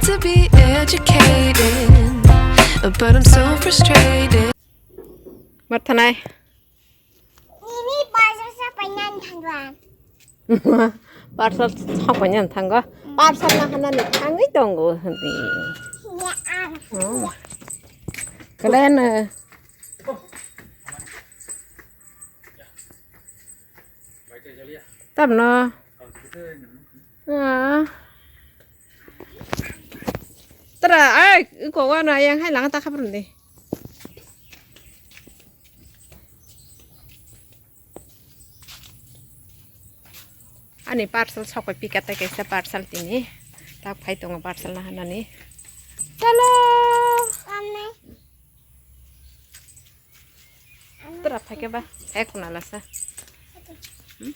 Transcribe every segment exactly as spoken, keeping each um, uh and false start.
To be educated, but I'm so frustrated. Mathanai. Nini parcel sa painan thangwa. Parcel sa painan thangwa. Parcel na hanani thangwi tongo hindi. Ya, ah. Oh. Kalian, eh. Tamno. Ah. Tara, ai, ko wana yang hai lang ta khabar ni. Ani parcel sokoi pika tai kaisa parcel tini. Tak phai tongo parcel na hanani. Chalo. Tura phai ke ba, ek na lasa. Hmm?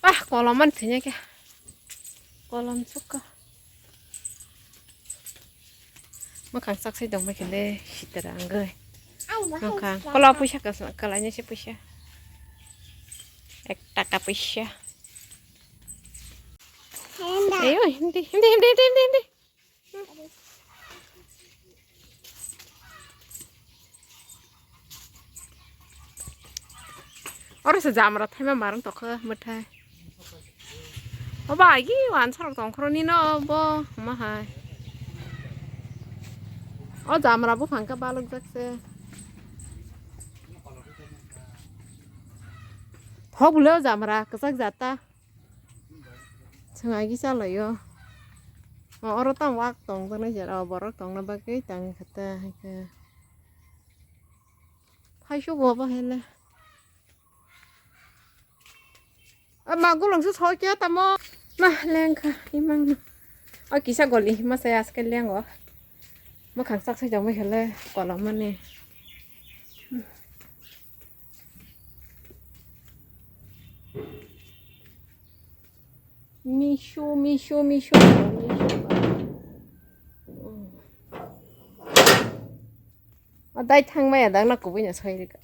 Ah, kolom man thanya ke. Kolom suka. Makhang sak sai dong mai kele, sitara angge. Makhang, kola puisa kas, kalanya se puisa. Ek taka puisa. Ayo, hindi, hindi, hindi, hindi, hindi, hindi. Oro se jamra thaima marang tokha mwthai. O ba, agi wan sorok tongkhoro nino bo, ma hai. O jamra buphang khe balok jak se. Thok bwle o jamra kwchak jata. Chwng agi chalaio. O, oro tamo wak tongjaknai jera, o borok tongna bagwi tang khe ta hai khe. Phai sugo bo hele. A ma gulung su soi khe tamo. Ma lengkha imang. O kisa goli ma sai aske lengo. Makhang sak sai jongbai hele kolomani. Mishu, mishu, mishu, mishu. O dai thang maya dang na kubui na soi rika.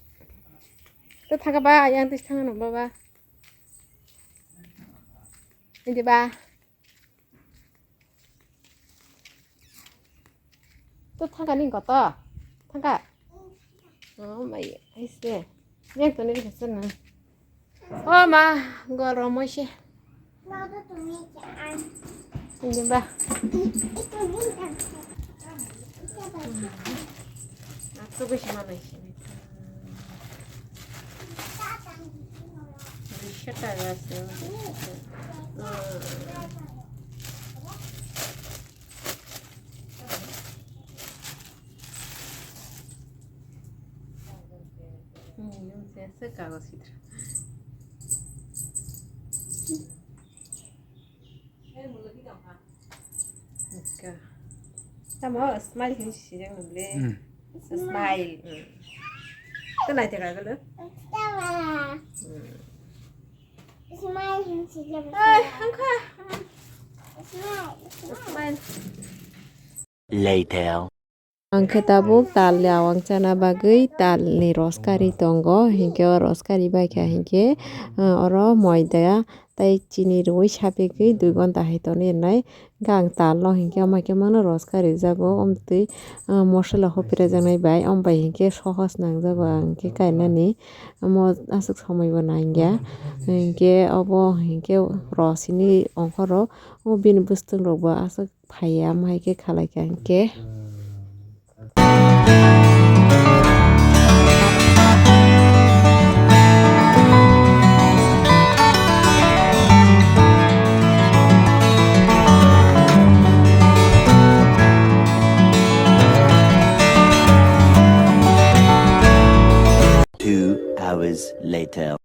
To thaka ba, yang tis thang no baba. Ini ba. To thangka ni koto? Thangka? Oh, mai, aise. Yang to ni kasa na. Oh, ma, goro mo se. Ini ba. Aku bisa mana sini? Bisa tak rasa? Hmm, yung siya sa kago sitra. Tamo smile hin sijak nung le. Hmm. Smile. Hmm. Ito na ito kagalo. Smile hin sijak. Ay, angka. Smile. Smile. Later. Ang khe tabuk tal ni awang chana bagwi tal ni roskari tongo, hinkhe o roskari bai kha hinkhe, ah, oro moida tei chini rwui sapigwi dui ghonta hai tonwi rwnai. Hinkhe ang tal no hinkhe omo hai khe mano roskari jago, omtwi, ah, mosola hopirajaknai bai, omo bai hinkhe sohos nangjago ang hinkhe kainani, omo aswk somoi bo nangya. Hinkhe obo hinkhe rosini ongkhoro o bini bwswk rok bo aswk phaiya, omo hai khe khalai kha hinkhe. Two hours later.